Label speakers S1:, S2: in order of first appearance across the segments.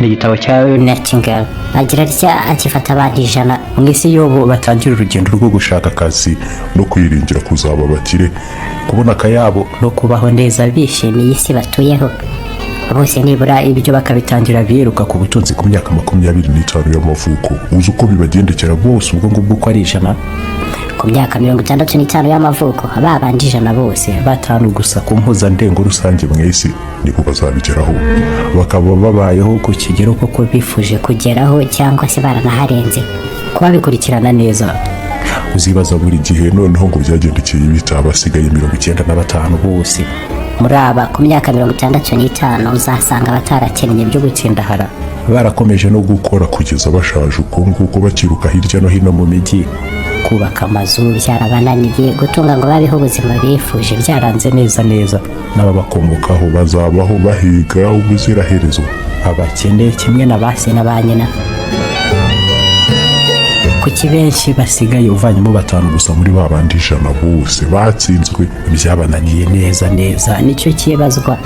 S1: Ni igitabo cya
S2: Nightingale agira atya, akifata abantu 100
S1: mu isi y'ubu batangira
S3: urugendo rwo gushaka akazi no kwiringira kuzaba abakire, kubona akayabo
S1: no kubaho neza
S2: bishimiye isi batuyeho bose nibura.
S1: Ibyo bakabitangira biruka
S3: ku butunzi ku myaka 25 y'amavuko. Uzi uko bibagendekera bose
S1: ubwo ngubwo uko ari 100?
S2: Ku myaka 65 y'amavuko, babandi 100 bose,
S1: batanu gusa
S3: ku mpuzandengo rusange mu isi niko bazabigeraho, bakaba babayeho
S1: ku kigero
S2: koko bifuje kugeraho cyangwa se baranaharenze.
S1: Kuba bikurikirana neza,
S3: uzibaza buri gihe noneho ngo byagendekeye bita abasigaye 95
S1: bose?
S2: Muri aba ku myaka 65 uzasanga batarakennye
S1: byo gutsindahara,
S3: barakomeje no gukora kugeza bashaje uko nguko, bakiruka hirya no hino mu mijyi.
S2: Kubaka amazu byarabananiye, gutunga ngo babeho ubuzima bifuje
S1: byaranze neza neza.
S3: N'ababakomokaho bazabaho bahiga ubuziraherezo
S1: abakene kimwe na ba
S2: se na ba nyina.
S1: Kuki benshi basigaye
S3: uvanyemo batanu gusa muri ba bandi 100 bose batsinzwe
S1: byabananiye neza neza?
S2: Nicyo kibazwa: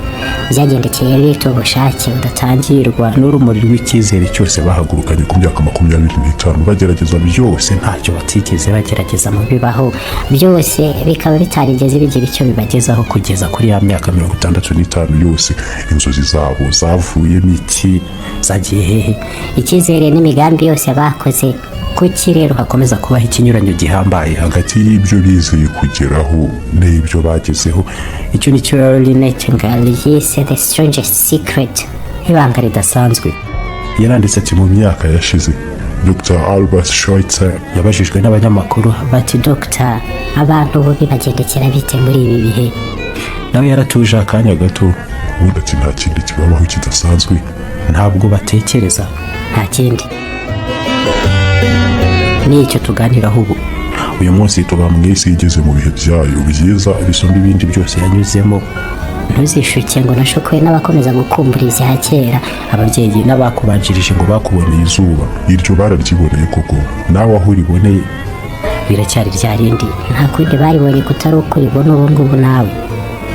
S2: byagendekeye bita ubushake
S1: budatangirwa n'urumuri
S3: rw'icyizere cyose bahagurukanye ku myaka 25, bagerageza byose
S1: ntacyo batigeze bagerageza
S2: mu bibaho byose, bikaba bitarigeze bigira icyo
S1: bibagezaho kugeza kuri ya myaka
S3: 65 yose? Inzozi zabo zavuyemo iki?
S1: Zagiye hehe?
S2: Icyizere n'imigambi yose bakoze?
S1: Kuki rero hakomeza kubaho ikinyuranyo gihambaye
S3: hagati y'ibyo bizeye kugeraho n'ibyo bagezeho?
S1: Icyo ni cyo
S2: Nightingale yise "the strangest secret",
S1: ibanga ridasanzwe.
S3: Yaranditse ati: "Mu myaka yashize, Dr Albert Schweitzer
S1: yabajijwe n'abanyamakuru
S2: bati: 'Dr, abantu bo bibagendekera bite muri ibi bihe?'
S1: Nawe yaratuje
S3: akanya gato, ubundi ati: 'Nta kindi kibabaho kidasanzwe.'
S1: Ntabwo batekereza.
S2: Nta kindi.
S1: Nicyo tuganiraho ubu.
S3: Uyu munsi tuba mu isi igeze mu bihe byayo byiza bisumba ibindi byose
S1: yanyuzemo.
S2: Ntuzishuke ngo nashukwe n'abakomeza gukumbura ibya kera.
S1: Ababyeyi n'abakubanjirije
S3: ngo bakuboneye izuba, iryo bararyiboneye koko. Nawe aho uriboneye
S2: biracyari rya rindi. Nta kundi baribonye kutari uko uribona ubu ngubu nawe.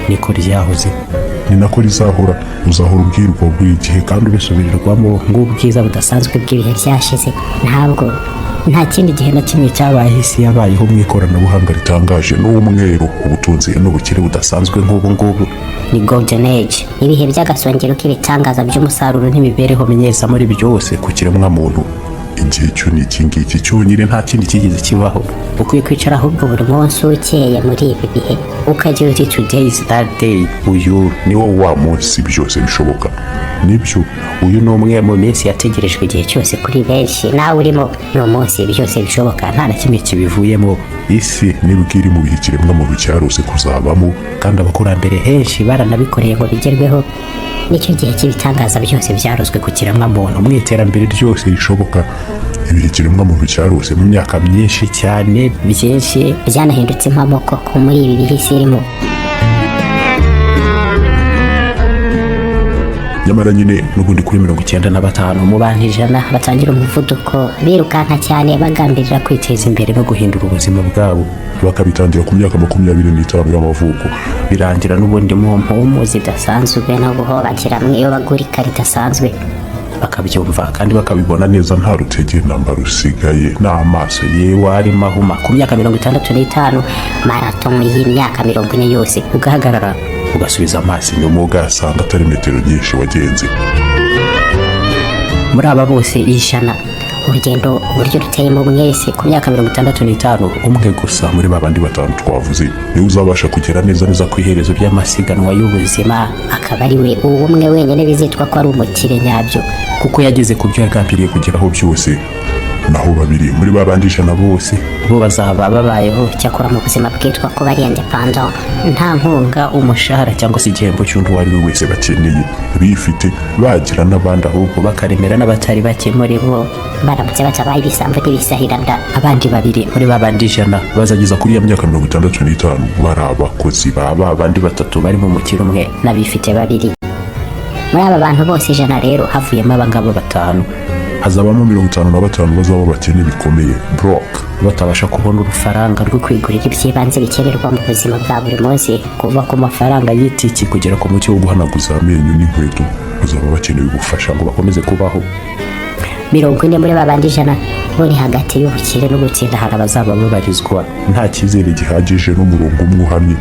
S1: Niko ryahoze,
S3: ni nako rizahora. Uzahora ubwirwa buri gihe
S1: kandi ubisubirirwamo
S2: ng'ubwiza budasanzwe bw'ibihe byashize. Ntabwo nta kindi gihe na kimwe
S1: cyabayeho isi yabayeho
S3: mu ikoranabuhanga ritangaje n'umweru, ubutunzi n'ubukire budasanzwe nk'ubu ngubu.
S2: Ni golden age, ibihe by'agasongero k'ibitangaza by'umusaruro
S1: n'imibereho myiza
S3: muri byose ku kiremwamuntu. Igihe cyo ni iki ngiki cyonyine, nta kindi kigeze kibaho.
S2: Ukwiye kwicara ahubwo buri munsi ukeye muri ibi bihe ukagira uti:
S1: 'Today is that day.'
S3: Uyu ni wo wa munsi byose bishoboka. Nibyo,
S1: uyu ni umwe mu minsi yategerejwe
S2: igihe cyose kuri benshi, nawe urimo. Ni umunsi byose bishoboka,
S1: nta na kimwe kibivuyemo.
S3: Isi nibwo iri mu bihe ikiremwamuntu cyarose kuzabamo,
S1: kandi abakurambere henshi
S2: baranabikoreye ngo bigerweho. Nicyo gihe cy'ibitangaza byose
S1: byarozwe ku kiremwamuntu
S3: mu iterambere ryose rishoboka, ibihe ikiremwamuntu cyarose mu myaka myinshi
S1: cyane.
S2: Byinshi byanahindutse impamo koko muri ibi bihe isi irimo.
S3: Nyamara nyine
S1: n'ubundi kuri 95
S2: mu bantu 100 batangira umuvuduko birukanka cyane bagambirira
S1: kwiteza imbere no guhindura ubuzima
S3: bwabo, bakabitangira ku myaka 25 y'amavuko,
S1: birangira n'ubundi mu
S2: mpumu zidasanzwe no guhobakira mu iyobagurika ridasanzwe,
S1: bakabyumva
S3: kandi bakabibona neza, nta rutege namba rusigaye n'amaso
S1: yewe arimo ahuma.
S2: Ku myaka 65, marathon y'imyaka 40 yose
S1: ugahagarara,
S3: ugasubiza amaso inyuma, ugasanga atari metero nyinshi wagenze.
S2: Muri aba bose 100, urugendo uburyo ruteyemo mwese,
S1: ku myaka 65,
S3: umwe gusa muri ba bandi batanu twavuze niwe uzabasha kugera neza neza ku
S1: iherezo ry'amasiganwa
S2: y'ubuzima, akaba ari we uwo umwe wenyine bizitwa ko ari umukire nyabyo,
S1: kuko yageze ku byo
S3: yagambiriye kugeraho byose. Naho babiri muri ba bandi 100 bose,
S1: bo bazaba
S2: babayeho cyakora mu buzima bwitwa ko bari independent, nta nkunga,
S1: umushahara cyangwa se
S3: igihembo cy'undi uwo ari we wese bakeneye, bifite, bagira n'abandi
S1: ahubwo bakaremera
S2: n'abatari bake muri bo baramutse batabaye ibisambo n'ibisahiranda.
S1: Abandi babiri muri ba bandi 100
S3: bazageza kuri ya myaka 65 bari abakozi
S1: ba ba bandi batatu bari mu mukiro
S2: umwe n'abifite babiri. Muri aba bantu bose 100 rero,
S1: havuyemo abangaba batanu.
S3: Hazabamo 55 bazaba abakene bikomeye, broke,
S1: batabasha kubona urufaranga
S2: rwo kwigurira iby'ibanze bikenerwa mu buzima bwa buri munsi,
S1: kuva ku mafaranga y'itiki kugera ku muti
S3: wo guhanaguza amenyo n'inkweto. Bazaba bakeneye ubufasha
S1: ngo bakomeze kubaho.
S2: 40 muri babandi 100 bo ni hagati y'ubukire no gutsinda.
S1: Hari abazaba babarizwa
S3: nta cyizere gihagije n'umurongo umwe uhamye.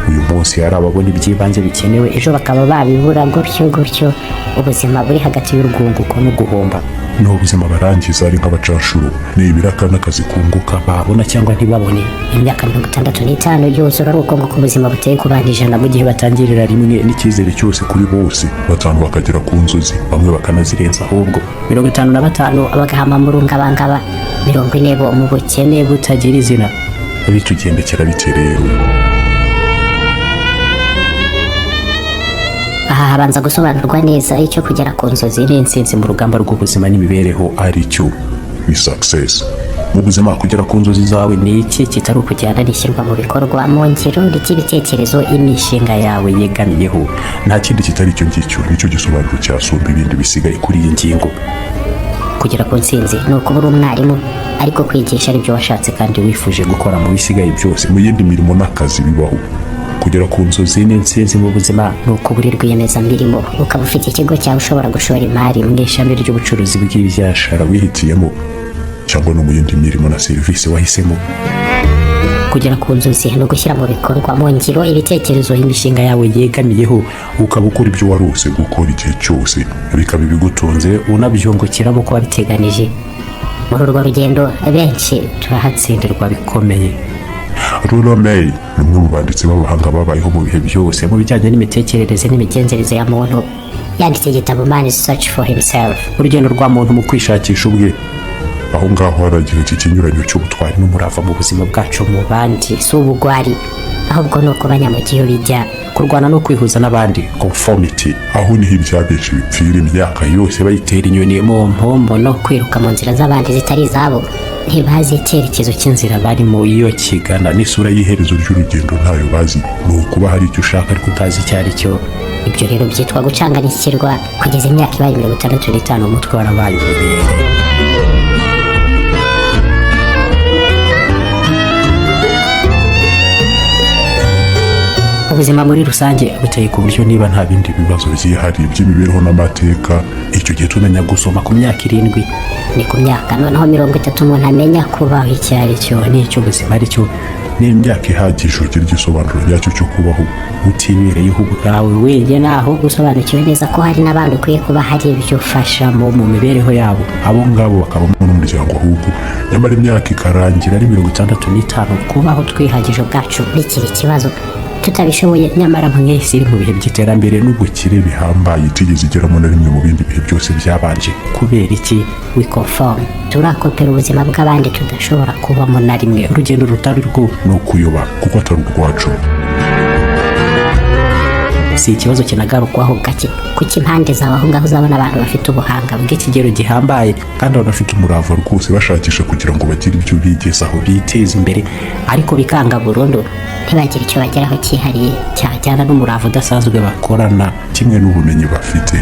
S3: Uyu munsi
S1: hari ababona iby'ibanze bikenewe,
S2: ejo bakaba babibura, gutyo gutyo ubuzima buri hagati
S1: y'urwunguko no guhomba.
S3: Ni ubuzima barangiza ari nk'abacanshuro, ni ibiraka n'akazi kunguka
S1: babona cyangwa ntibabone.
S2: Imyaka 65 yuzura ari uko nguko ubuzima buteye ku bandi 100
S1: mu gihe batangirira rimwe
S3: n'icyizere cyose kuri bose, 5 bakagera ku nzozi, bamwe
S1: bakanazirenza ahubwo.
S2: 55 bagahama mu rungabangaba, 40 bo mu bukene
S1: butagira izina.
S3: Bitugendekera bite rero?
S2: Aha habanza gusobanurwa neza icyo kugera ku nzozi
S1: n'intsinzi mu rugamba rw'ubuzima n'imibereho
S3: ari cyo ni success mu buzima.
S1: Kugera ku nzozi zawe ni iki
S2: kitari ukujyana n'ishyirwa mu bikorwa mu ngiro ry'ibitekerezo
S1: imishinga yawe yegamiyeho?
S3: Nta kindi kitari icyo ngicyo, nicyo gisobanuro cyasumba ibindi bisigaye
S1: kuri iyi ngingo.
S2: Kugera ku ntsinzi ni ukuba uri umwarimu ariko kwigisha aribyo washatse
S1: kandi wifuje gukora
S3: mu bisigaye byose, mu yindi mirimo n'akazi bibaho. Kugera ku nzozi
S1: n'intsinzi mu buzima
S2: ni ukuba uri rwiyemezamirimo, ukaba ufite ikigo cyawe ushobora gushora imari
S1: mu ishami ry'ubucuruzi bw'ibyashara
S3: wihitiyemo cyangwa no mu yindi mirimo na serivisi wahisemo.
S2: Kugera ku nzozi ni ugushyira mu bikorwa mu ngiro ibitekerezo
S1: imishinga yawe yegamiyeho,
S3: ukaba ukora ibyo warose gukora igihe cyose, bikaba ibigutunze
S1: unabyungukiramo
S2: uko wabiteganije. Muri urwo rugendo benshi
S1: turahatsindirwa bikomeye.
S3: Rollo May ni umwe mu banditsi b'abahanga babayeho mu bihe
S1: byose mu bijyanye
S2: n'imitekerereze n'imigenzereze ya muntu. Yanditse igitabo Man's Search for Himself,
S1: urugendo rwa muntu mu
S3: kwishakisha ubwe. Aho ngaho haragira iki kinyuranyo
S1: cy'ubutwari n'umurava mu buzima bwacu
S2: mu bandi si ubugwari, ahubwo ni ukuba nyamugiyo bijya
S1: kurwana no kwihuza n'abandi,
S3: conformity. Aho niho ibya benshi bipfira, imyaka yose
S1: bayitera inyoni
S2: mu mpombo no kwiruka mu nzira z'abandi zitari izabo. Ntibazi icyerekezo
S1: cy'inzira barimo
S3: iyo kigana, n'isura y'iherezo ry'urugendo ntayo bazi. Ni ukuba hari icyo ushaka
S1: ariko utazi icyo ari cyo.
S2: Ibyo rero byitwa gucanganyikirirwa kugeza imyaka ibaye 65
S1: umutwe warabaye ububere. Ubuzima muri rusange buteye ku
S3: buryo niba nta bindi bibazo byihariye by'imibereho n'amateka, icyo gihe
S1: tumenya gusoma ku myaka 7,
S2: ni ku myaka noneho 30 umuntu amenya kubaho
S1: icyo ari cyo n'icyo ubuzima ari cyo.
S3: Ni imyaka ihagije ugira igisobanuro nyacyo cyo kubaho
S1: utibereyeho ubwawe
S2: wenyine, ahubwo usobanukiwe neza ko hari n'abandi ukwiye kuba hari ibyo ufashamo
S1: mu mibereho yabo,
S3: abo ngabo bakabamo n'umuryango ahubwo. Nyamara imyaka ikarangira
S1: ari 65,
S2: kubaho twihagije ubwacu bikiri ikibazo, tutabishoboye.
S1: Nyamara mwese iri mu bihe
S3: by'iterambere n'ubukire bihambaye itigeze igeramo na rimwe mu bindi bihe byose byabanje.
S1: Kubera iki?
S2: We conform, turakopera ubuzima bw'abandi tudashobora
S1: kubamo na rimwe. Urugendo rutari rwo
S3: ni ukuyoba kuko atari urwacu.
S1: Si ikibazo kinagarukwaho
S2: gake, kuko impande zawe aho ngaho uzabona abantu bafite ubuhanga
S1: bw'ikigero gihambaye
S3: kandi banafite umurava rwose, bashakisha kugira ngo bagire ibyo bigezaho,
S1: biteze imbere,
S2: ariko bikanga burundu, ntibagire icyo bageraho cyihariye
S1: cyajyana n'umurava udasanzwe
S3: bakorana, kimwe n'ubumenyi bafite.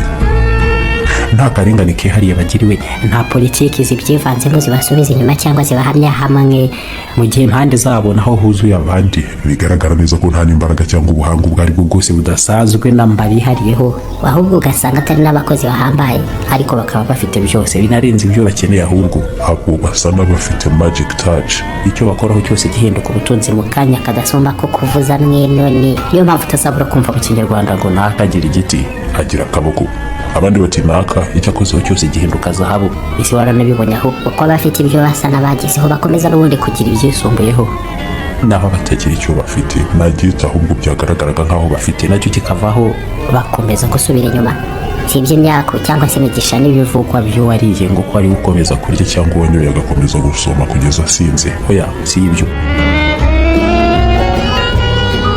S1: Nta karengane kihariye bagiriwe,
S2: nta politiki zibyivanzemo zibasubiza inyuma cyangwa zibahamya hamwe,
S1: mu gihe impande zabo
S3: naho huzuye abandi bigaragara neza ko nta n'imbaraga cyangwa ubuhanga ubwo aribwo bwose
S1: budasanzwe
S2: namba bihariyeho, ahubwo ugasanga atari n'abakozi bahambaye,
S1: ariko bakaba bafite byose binarenze
S3: ibyo bakeneye. Ahubwo abo basa n'abafite magic touch,
S1: icyo bakoraho cyose
S2: gihinduka ubutunzi mu kanya kadasumba ko kuvuza mwinoni.
S1: Niyo mpamvu utazabura kumva mu Kinyarwanda ngo
S3: nakagira igiti agira akaboko, abandi bati naka
S1: icyo akozeho cyose gihinduka zahabu.
S2: Isi waranabibonye, ahubwo ko abafite ibyo basa n'abagezeho bakomeza n'ubundi
S1: kugira ibyisumbuyeho,
S3: naho batagira icyo bafite nagita, ahubwo byagaragaraga nk'aho
S1: bafite nacyo kikavaho,
S2: bakomeza gusubira inyuma. Si iby'imyako cyangwa se imigisha
S1: n'ibivugwa byo wariye
S3: ngo ko ari gukomeza kurya cyangwa uwanyoye agakomeza gusoma kugeza asinze.
S1: Oya, si ibyo.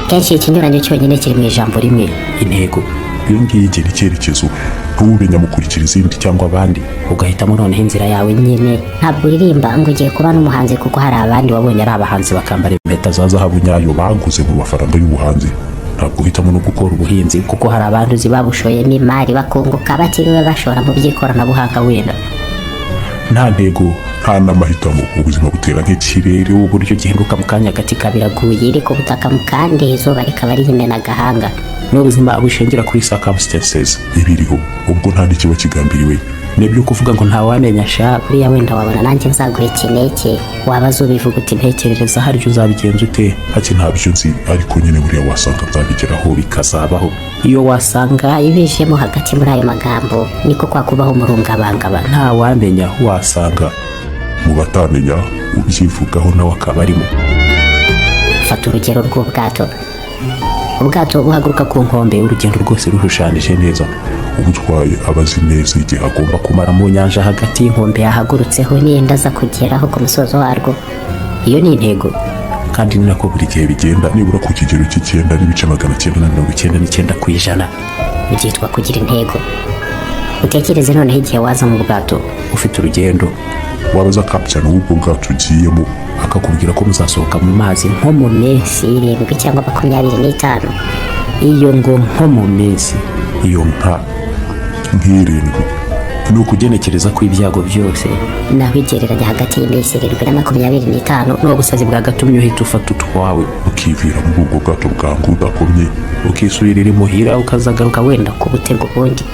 S2: Kenshi ikinyuranyo cyonyine kiri
S1: mu ijambo rimwe: intego.
S3: Iyo ngiyo igena icyerekezo, ntube nyamukurikira izindi
S1: cyangwa abandi,
S2: ugahitamo noneho inzira yawe nyine. Ntabwo uririmba ngo ugiye kuba n'umuhanzi kuko hari abandi
S1: wabonye ari abahanzi bakambara
S3: impeta za zahabu nyayo baguze mu mafaranga y'ubuhanzi. Ntabwo uhitamo
S1: no gukora ubuhinzi
S2: kuko hari abandi uzi babushoyemo imari bakunguka batiriwe bashora mu by'ikoranabuhanga wenda.
S3: Nta ntego, nta n'amahitamo, ubuzima butera nk'ikirere
S1: uburyo gihinduka mu kanya gati.
S2: Ikaba iraguye iri ku butaka mu kandi izuba rikaba riyimena agahanga.
S1: N'ubuzima bushingira kuri
S3: circumstances ibiriho, ubwo nta n'ikiba kigambiriwe.
S1: Nibyo kuvuga ngo ntawamenya sha.
S2: Buriya wenda wabona nanjye nzaguha iki n'iki, wabaza ubivuga uti
S1: ntekerereza haryo uzabigenza ute?
S3: Ati ntabyo nzi, ariko nyine buriya wasanga nzabigeraho.
S1: Bikazabaho.
S2: Iyo wasanga ibijemo hagati muri ayo magambo niko kwa kubaho umurungabangaba.
S1: Ntawamenya.
S3: Wasanga mu batamenya ubyivugaho nawe akaba arimo.
S2: Fata urugero rw'ubwato. Ubwato buhaguruka
S1: ku nkombe, urugendo rwose rushushanije neza.
S3: Ubutwaye aba azi neza igihe agomba
S1: kumara mu nyanja hagati y'inkombe
S2: inkombe yahagurutseho n'iyenda aza kugeraho ku musozo warwo. Iyo ni intego.
S1: Kandi ni nako
S3: buri gihe bigenda, nibura ku kigero cy'9.999%.
S2: Byitwa kugira intego. Utekereze noneho igihe waza mu bwato
S1: ufite urugendo,
S3: wabaza kapitani w'ubwo bwato ugiyemo,
S1: akakubwira ko muzasohoka mu mazi
S2: nko mu minsi 7 cyangwa 25.
S1: Iyo ngo nko mu minsi,
S3: iyo nka nk'irindwi
S1: ni ukugenekereza ko ibyago byose
S2: naho igereranya hagati y'iminsi 7 na 25
S1: n'ubusazi bwagatumye uhita ufata utwawe,
S3: ukivira muri ubwo bwato bwangu udakomye,
S1: ukisubirira imuhira, ukazagaruka
S2: wenda kubuterwa ubundi.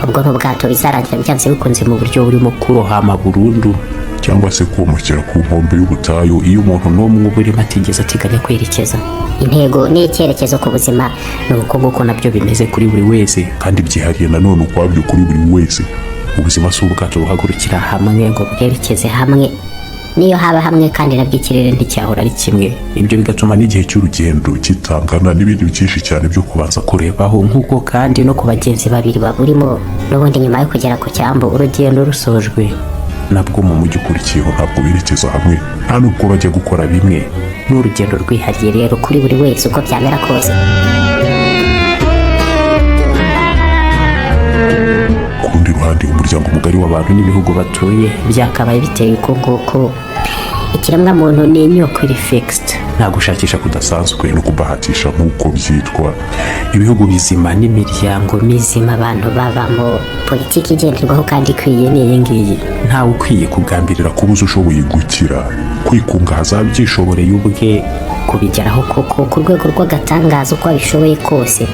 S2: Ubwo ni ubwato bizarangira byanze bikunze
S1: mu buryo burimo kurohama burundu,
S3: cyangwa se komokera ku nkombe y'ubutayu
S1: iyo umuntu n'umwe uba urimo atigeze ateganya
S2: kwerekeza. Intego ni icyerekezo ku buzima.
S1: Ni uko nguko nabyo bimeze kuri buri wese,
S3: kandi byihariye nanone ukwabyo kuri buri wese.
S1: Ubuzima si ubwato buhagurukira
S2: hamwe ngo bwerekeze hamwe, niyo haba hamwe kandi nabwo ikirere
S1: nticyahora ari kimwe.
S3: Ibyo bigatuma n'igihe cy'urugendo kitangana n'ibindi byinshi cyane byo kubanza
S1: kurebaho, nk'uko
S2: kandi no ku bagenzi babiri baburimo n'ubundi nyuma yo kugera ku cyambu
S1: urugendo rusojwe,
S3: nabwo mu mujyi ukurikiyeho ntabwo berekeza hamwe, nta nubwo bajya gukora bimwe.
S2: N'urugendo rwihariye rero kuri buri wese uko byamera kose.
S3: Ku rundi ruhande, umuryango mugari w'abantu
S1: n'ibihugu batuye
S2: byakabaye biteye uko nguko. Ikiremwamuntu ni inyoko iri fixed.
S1: Nta gushakisha
S3: kudasanzwe no kubahatisha nk'uko byitwa.
S1: Ibihugu bizima n'imiryango
S2: mizima abantu babamo, politiki igenderwaho kandi ikwiye ni iyi ngiyi.
S1: Ntawe ukwiye
S3: kugambirira kubuza ushoboye gukira kwikungahaza
S1: byishoboreye ubwe,
S2: kubigeraho koko ku rwego rw'agatangaza uko abishoboye kose.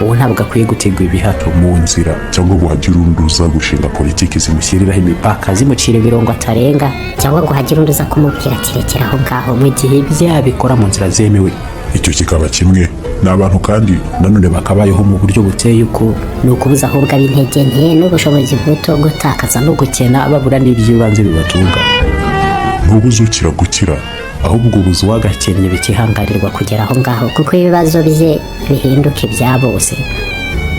S1: Uwo ntabwo akwiye gutegwa ibihato
S3: mu nzira, cyangwa ngo hagire undi uza gushinga politiki
S1: zimushyiriraho imipaka,
S2: zimucira ibirongo atarenga, cyangwa ngo hagire undi uza kumubwira ati rekera aho ngaho,
S1: mu gihe byabikora mu nzira zemewe.
S3: Icyo kikaba kimwe ni abantu kandi
S1: nanone bakabayeho mu buryo buteye uko.
S2: Ni ukubuza ahubwo ab'intege nke n'ubushobozi buto gutakaza
S1: no gukena babura n'iby'ibanze bibatunga.
S3: Ntubuzukira gukira,
S1: ahubwo ubuza uwagakennye
S2: bikihangarirwa kugera aho ngaho, kuko ibibazo bye bihinduka ibya bose.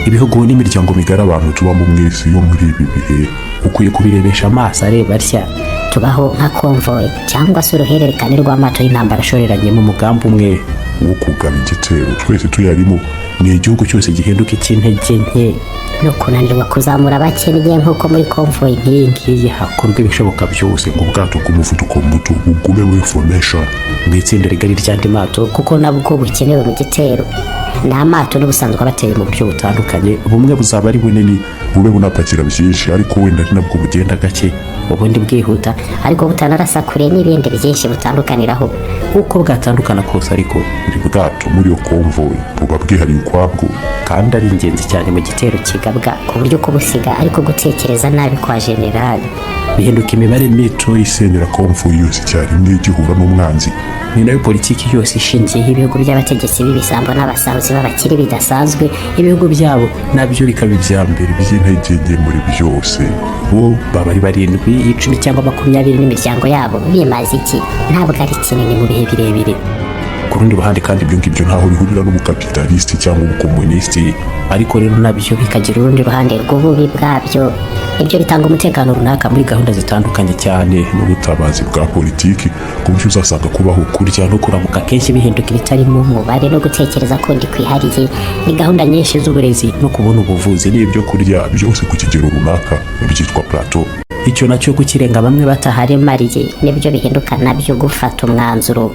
S3: Ibihugu n'imiryango migari abantu tubamo mu isi yo muri ibi bihe
S1: ukwiye kubirebesha amaso areba atya.
S2: Tubaho nka convoy cyangwa se uruhererekane rw'amato y'intambara
S1: ashoreranye mu mugambi umwe
S3: wo kugaba igitero twese tuyarimo.
S1: Ni igihugu cyose gihinduka icy'intege nke
S2: no kunanirwa kuzamura abakennye, nk'uko muri convoy
S1: nk'iyi ngiyi hakorwa ibishoboka byose
S3: ngo ubwato bw'umuvuduko muto bugume muri formation
S1: mu itsinda rigari ry'andi mato,
S2: kuko nabwo bukenewe mu gitero. Ni amato n'ubusanzwe
S1: abateye mu buryo butandukanye.
S3: Bumwe buzaba ari bunini bube bunapakira byinshi, ariko wenda ari nabwo bugenda gake,
S2: ubundi bwihuta ariko butanarasa kure, n'ibindi byinshi butandukaniraho.
S1: Uko bwatandukana kose ariko,
S3: buri bwato muri iyo convoy buba bwihariye ukwabwo,
S1: kandi ari ingenzi cyane
S2: mu gitero kigabwa, ku buryo kubusiga ariko gutekereza nabi kwa generali.
S1: Bihinduka imibare
S3: mito isenyera convoy yose icyarimwe gihura n'umwanzi.
S1: Ni nayo politiki yose
S2: ishingiyeho ibihugu by'abategetsi b'ibisambo n'abasahuzi b'abakire bidasanzwe,
S1: ibihugu byabo
S3: nabyo bikaba ibya mbere by'intege nke muri byose.
S1: Bo baba ari 7,
S2: 10 cyangwa 20 n'imiryango yabo bimaze iki? Ntabwo ari kinini mu bihe birebire.
S3: Ku rundi ruhande kandi, ibyo ngibyo ntaho bihurira n'ubukapitalisiti cyangwa ubukomunisiti,
S1: ariko rero nabyo
S2: bikagira urundi ruhande rw'ububi bwabyo. Ibyo bitanga umutekano
S1: runaka muri gahunda zitandukanye cyane
S3: n'ubutabazi bwa politiki, ku buryo uzasanga kubaho,
S1: kurya no kuramuka
S2: kenshi bihinduka ibitarimo umubare no gutekereza kundi kwihariye. Ni gahunda nyinshi
S1: z'uburezi no kubona ubuvuzi
S3: n'ibyo kurya byose ku kigero runaka byitwa plateau.
S1: Icyo nacyo kukirenga
S2: bamwe bataharemariye, nibyo bihinduka nabyo gufata umwanzuro.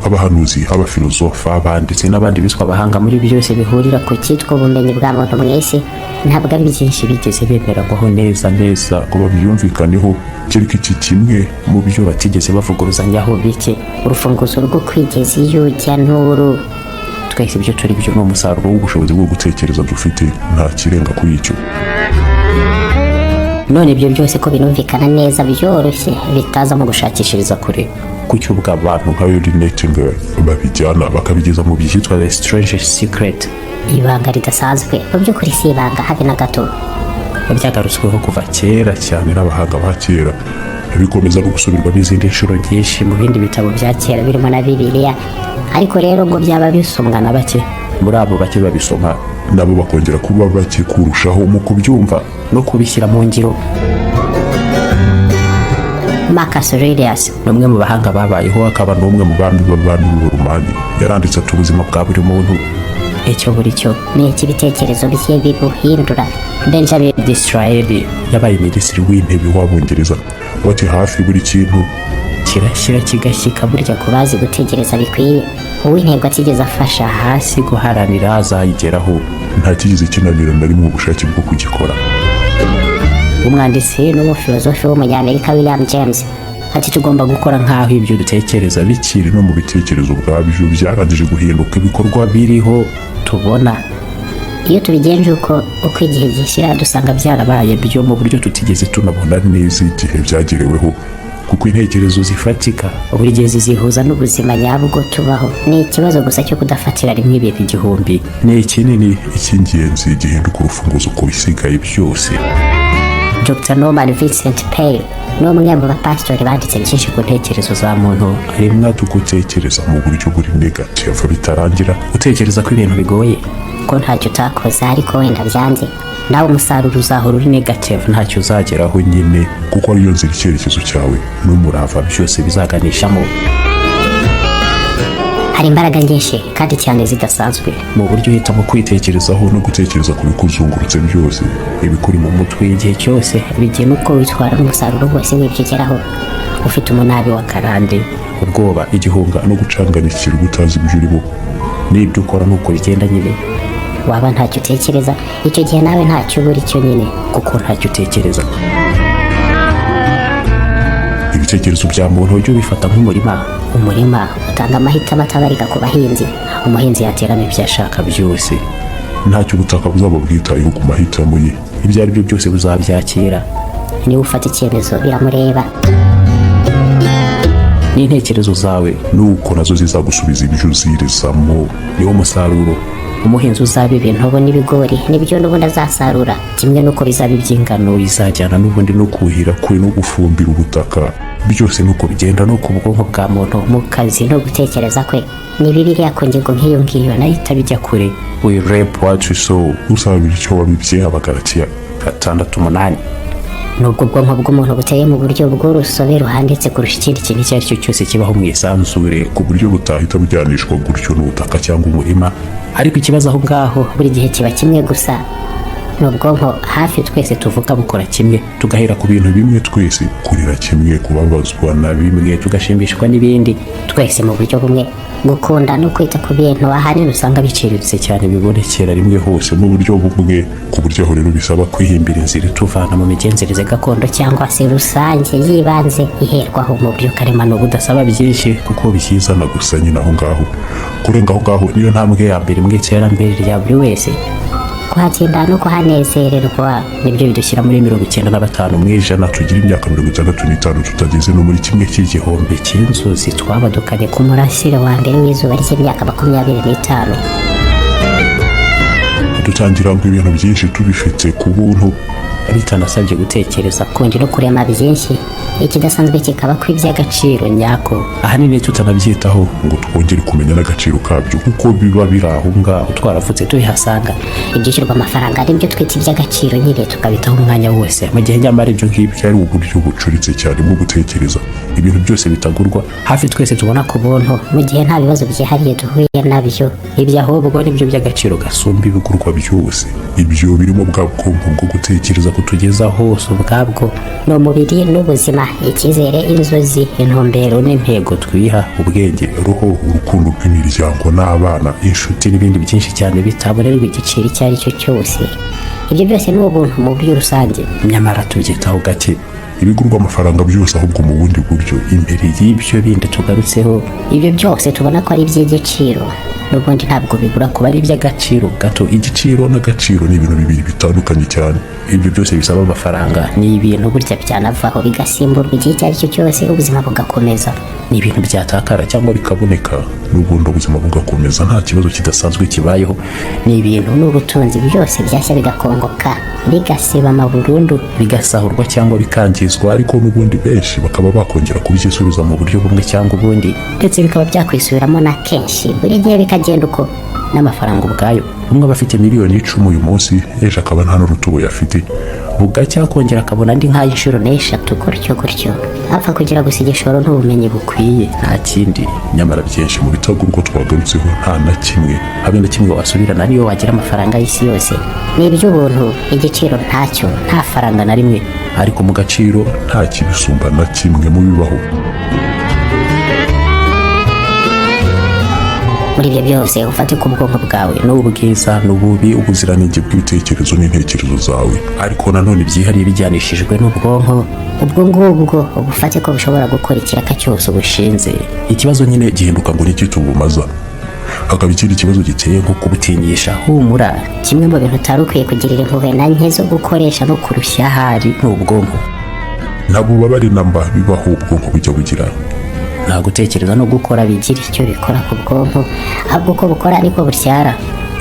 S3: Abahanuzi, abafilozofa, abanditsi n'abandi biswa
S2: abahanga muri byose bihurira ku cyitwa ubumenyi bwa muntu mu isi, ntabwo ari byinshi bigeze bemeranywaho
S1: neza neza
S3: ngo babyumvikaneho, kereka iki kimwe
S1: mu byo batigeze bavuguruzanyaho
S2: bike: urufunguzo rwo kwigeza iyo ujya n'uru.
S1: Twese ibyo turi byo ni umusaruro
S3: w'ubushobozi bwo gutekereza dufite, nta kirenga kuri icyo.
S2: None ibyo byose ko binumvikana neza byoroshye, bitaza mu
S1: gushakishiriza kure,
S3: kuki ubwo abantu nka Yuri Nightingale babijyana bakabigeza mu
S1: byitwa the strange secret,
S2: ibanga ridasanzwe? Mu by'ukuri si ibanga habe na gato.
S1: Byagarutsweho kuva
S3: kera cyane n'abahanga ba kera, bikomeza no gusubirwamo
S1: izindi nshuro nyinshi
S2: mu bindi bitabo bya kera birimo na Bibiliya. Ariko rero ngo byaba bisomwa
S1: na bake muri abo bake babisoma,
S3: nabo bakongera kuba bake kurushaho mu kubyumva
S1: no kubishyira mu ngiro.
S2: Marcus Aurelius
S1: ni umwe mu bahanga babayeho,
S3: akaba n'umwe mu bami b'abami b'Uburumani. Yaranditse ati: "Ubuzima bwa buri muntu
S2: icyo buri cyo ni ik'ibitekerezo bye bibuhindura." Benjamin
S1: Disraeli
S3: yabaye minisitiri w'intebe w'Abongereza. Wati: "Hafi buri kintu
S1: kirashyira kigashyika."
S2: Burya ku bazi gutekereza bikwiye, uw'intego atigeze afasha
S1: hasi guharanira
S3: azayigeraho. Nta kigeze kinanira na rimwe ubushake bwo kugikora.
S2: Umwanditsi n'umufilozofi w'umunyamerika William James ati:
S1: "Tugomba gukora nk'aho ibyo dutekereza
S3: bikiri no mu bitekerezo ubwabyo byarangije guhinduka
S1: ibikorwa biriho tubona."
S2: Iyo tubigenje uko igihe gishyira,
S1: dusanga byarabaye byo mu buryo
S3: tutigeze tunabona neza igihe byagereweho, kuko intekerezo
S1: zifatika
S2: buri gihe zizihuza n'ubuzima nyabwo tubaho. Ni ikibazo gusa cyo kudafatira
S1: rimwe ibintu igihumbi.
S3: Ni ikinini, icy'ingenzi gihinduka urufunguzo ku bisigaye byose.
S2: Dr Norman Vincent Peale ni umwe mu bapasitori banditse byinshi
S1: ku ntekerezo za muntu.
S3: Rimwe tugutekereza mu buryo buri negative bitarangira,
S1: utekereza ko ibintu bigoye,
S2: ko ntacyo utakoze ariko wenda byanze, nawe umusaruro
S1: uzahora uri negative, ntacyo uzageraho
S3: nyine, kuko ariyo nzira icyerekezo cyawe
S1: n'umurava byose bizaganishamo.
S2: Hari imbaraga nyinshi kandi cyane zidasanzwe
S1: mu buryo uhitamo
S3: kwitekerezaho no gutekereza ku bikuzungurutse byose.
S1: Ibikuri mu mutwe igihe cyose
S2: bigena uko witwara n'umusaruro wose w'ibyo ugeraho. Ufite umunabi wa
S1: karande,
S3: ubwoba, igihunga no gucanganyikirwa, utazi ibyo urimo
S1: n'ibyo ukora, nuko bigenda nyine.
S2: Waba ntacyo utekereza, icyo gihe nawe ntacyo ubura icyo nyine,
S1: kuko ntacyo utekereza.
S3: Ibitekerezo bya muntu
S1: ujye ubifata nk'umurima.
S2: Umurima utanga amahitamo atabarika ku bahinzi.
S1: Umuhinzi yateramo ibyo ashaka byose,
S3: ntacyo ubutaka buzaba bwitayeho ku mahitamo ye.
S1: Ibyo ari byo byose buzabyakira.
S2: Niba ufata icyemezo biramureba.
S1: N'intekerezo zawe
S3: nuko nazo zizagusubiza ibyo uzirizamo.
S1: Niwo musaruro.
S2: Umuhinzi uzaba ibintu n'ibigori nibyo n'ubundi azasarura,
S1: kimwe n'uko bizaba iby'ingano
S3: bizajyana n'ubundi no kuhira kwe no gufumbira ubutaka.
S1: Byose nuko bigenda no ku bwonko bwa muntu.
S2: Mu kazi no gutekereza kwe, ni Bibiliya ku ngingo nk'iyo ngiyo
S1: nayo itabijya kure.
S3: We reap what we sow. Usabira icyo wabibye. Abagalatiya
S1: 6:8.
S2: Nubwo ubwonko bw'umuntu buteye mu buryo bw'urusobe ruhanditse kurusha
S1: ikindi kintu icyo ari cyo cyose kibaho mu isanzure,
S3: ku buryo butahita bujyanishwa gutyo n'ubutaka cyangwa umurima,
S1: ariko ikibazo aho ngaho
S2: buri gihe kiba kimwe gusa: ni ubwonko hafi
S1: twese tuvuga bukora kimwe,
S3: tugahera ku bintu bimwe twese, kurira kimwe, kubabazwa na
S1: bimwe, tugashimishwa n'ibindi
S2: twese mu buryo bumwe, gukunda no kwita ku bintu ahanini
S1: usanga biciriritse cyane,
S3: bibonekera rimwe hose mu buryo bumwe, ku buryo aho rero bisaba
S1: kwihimbira inzira ituvana mu migenzereze
S2: gakondo cyangwa se rusange y'ibanze iherwaho
S1: mu buryo karemano budasaba byinshi,
S3: kuko byizana gusa nyine aho ngaho. Kurenga aho ngaho
S1: niyo ntambwe ya mbere mu iterambere rya
S2: buri wese. Kuhatsinda no kuhanezererwa
S1: nibyo bidushyira muri 95%.
S3: Tugira imyaka 65 tutageze no muri kimwe
S1: cy'igihumbi cy'inzozi
S2: twabadukanye ku murasire wa mbere w'izuba ry'imyaka 25.
S3: Dutangira ngo ibintu byinshi tubifite ku buntu,
S1: bitanasabye gutekereza
S2: kundi no kurema byinshi. Ikidasanzwe kikaba ko iby'agaciro
S1: nyako
S3: ahanini tutanabyitaho ngo twongere kumenya n'agaciro kabyo, kuko biba biri aho ngaho
S1: twaravutse tubihasanga.
S2: Ibyishyurwa amafaranga nibyo twita iby'agaciro nyine,
S1: tukabitaho umwanya wose, mu gihe nyamara
S3: ibyo ngibyo ari uburyo bucuritse cyane bwo gutekereza. Ibintu
S1: byose bitagurwa hafi twese
S2: tubona ku buntu mu gihe nta bibazo byihariye duhuye nabyo,
S1: ibyo ahubwo nibyo by'agaciro
S3: gasumba ibigurwa byose. Ibyo birimo bwa bwonko bwo gutekereza
S1: kutugeza hose ubwabwo
S2: ni umubiri n'ubuzima. icyizere, inzozi,
S1: intumbero n'intego twiha,
S3: ubwenge, roho, urukundo rw'imiryango n'abana, inshuti
S1: n'ibindi byinshi cyane bitabonerwa
S2: igiciro icyo ari cyo cyose. Ibyo byose ni ubuntu mu buryo rusange.
S1: Nyamara tubyitaho gake.
S3: Ibigurwa amafaranga byose ahubwo mu bundi buryo
S1: imbere y'ibyo bindi tugarutseho,
S2: ibyo byose tubona ko ari iby'igiciro, n'ubundi ntabwo bigura
S1: kuba ari iby'agaciro gato.
S3: Igiciro n'agaciro ni ibintu bibiri bitandukanye cyane.
S1: Ibyo byose bisaba amafaranga
S2: ni ibintu burya byanavaho bigasimburwa igihe icyo ari cyo cyose, ubuzima bugakomeza.
S1: Ni ibintu byatakara
S3: cyangwa bikaboneka, n'ubundi ubuzima bugakomeza nta kibazo kidasanzwe kibayeho.
S2: Ni ibintu n'ubutunzi byose byashya bigakongoka, bigasibama burundu,
S1: bigasahurwa
S3: cyangwa bikangizwa, ariko n'ubundi benshi bakaba bakongera kubyisubiza
S1: mu buryo bumwe cyangwa ubundi,
S2: ndetse bikaba byakwisubiramo na kenshi, buri gihe bikagenda uko.
S1: N'amafaranga ubwayo,
S3: umwe aba afite miliyoni 10 uyu munsi, ejo akaba nta n'urutubuye afite,
S1: bugacya akongera akabona andi
S2: nk'ay'inshuro n'eshatu, gutyo gutyo, apfa kugira gusa igishoro n'ubumenyi
S1: bukwiye, nta kindi.
S3: Nyamara byinshi mu bitagurwa twagarutseho, nta na kimwe,
S1: habe na kimwe wasubirana niyo wagira
S2: amafaranga y'isi yose. Ni iby'ubuntu, igiciro ntacyo,
S1: nta faranga na rimwe,
S3: ariko mu gaciro nta kibisumba na kimwe mu bibaho.
S2: Muri ibyo byose ufate ku bwonko bwawe
S1: n'ubwiza
S3: n'ububi, ubuziranenge bw'ibitekerezo n'intekerezo zawe, ariko nanone
S1: byihariye bijyanishijwe
S2: n'ubwonko. Ubwo ngubwo ubufate ko bushobora gukora ikiraka cyose
S1: ubushinze.
S3: Ikibazo nyine gihinduka ngo niki tubumaza, hakaba ikindi kibazo giteye
S1: nko kubutinyisha. Humura,
S2: kimwe mu bintu utari ukwiye kugirira impuhwe na nke zo gukoresha no
S1: kurushya ahari ni ubwonko.
S3: Nta bubabare na mba bibaho ubwonko bujya bugira.
S1: Nta gutekereza
S2: no gukora bigira icyo bikora ku bwonko, ahubwo uko bukora ariko butyara.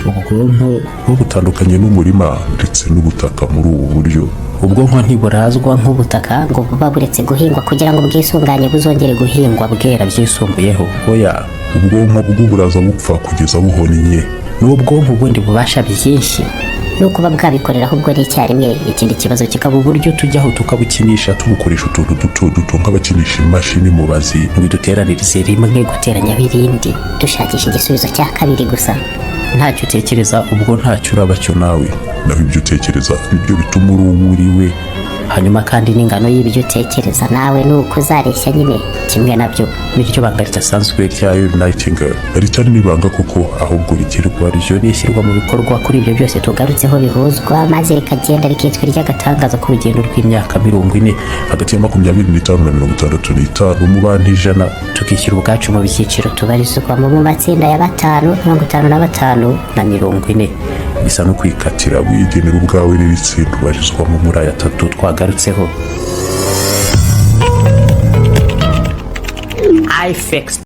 S1: Ubwonko
S3: butandukanye n'umurima ndetse n'ubutaka muri ubu buryo:
S1: ubwonko ntiburazwa
S2: nk'ubutaka ngo buba buretse guhingwa kugira ngo bwisunganye buzongere
S1: guhingwa bwera byisumbuyeho.
S3: Oya, ubwonko bw'uburaza bupfa kugeza buhonnye.
S1: N'ubwonko ubundi bubasha
S2: byinshi no kuba bwabikorera ahubwo n'icyarimwe.
S1: Ikindi kibazo kikaba uburyo tujyaho
S3: tukabukinisha, tubukoresha utuntu duto duto nk'abakinisha imashini mubazi
S1: ngo iduteranirize rimwe
S2: guteranyaho irindi, dushakisha igisubizo cya kabiri gusa.
S1: Ntacyo utekereza,
S3: ubwo ntacyo uraba cyo nawe. Naho ibyo utekereza nibyo bituma uri uwo uri we.
S1: Hanyuma
S2: kandi n'ingano y'ibyo utekereza nawe ni uko uzareshya nyine.
S1: Kimwe nabyo niryo banga ridasanzwe
S3: rya Nightingale, ritari n'ibanga kuko ahubwo
S1: rigirwa ryo rishyirwa mu bikorwa
S2: kuri ibyo byose tugarutseho bihuzwa, maze rikagenda rikitwa
S1: iry'agatangaza k'urugendo rw'imyaka 40,
S3: hagati ya 25 na 65 mu bantu 100,
S1: tukishyura
S2: ubwacu mu byiciro tubarizwamo mu matsinda ya batanu, 55
S1: na 40.
S3: Bisa no kwikatira wigenera ubwawe n'iri tsinda ubarizwamo
S1: muri aya atatu twagarutseho.
S4: iFix.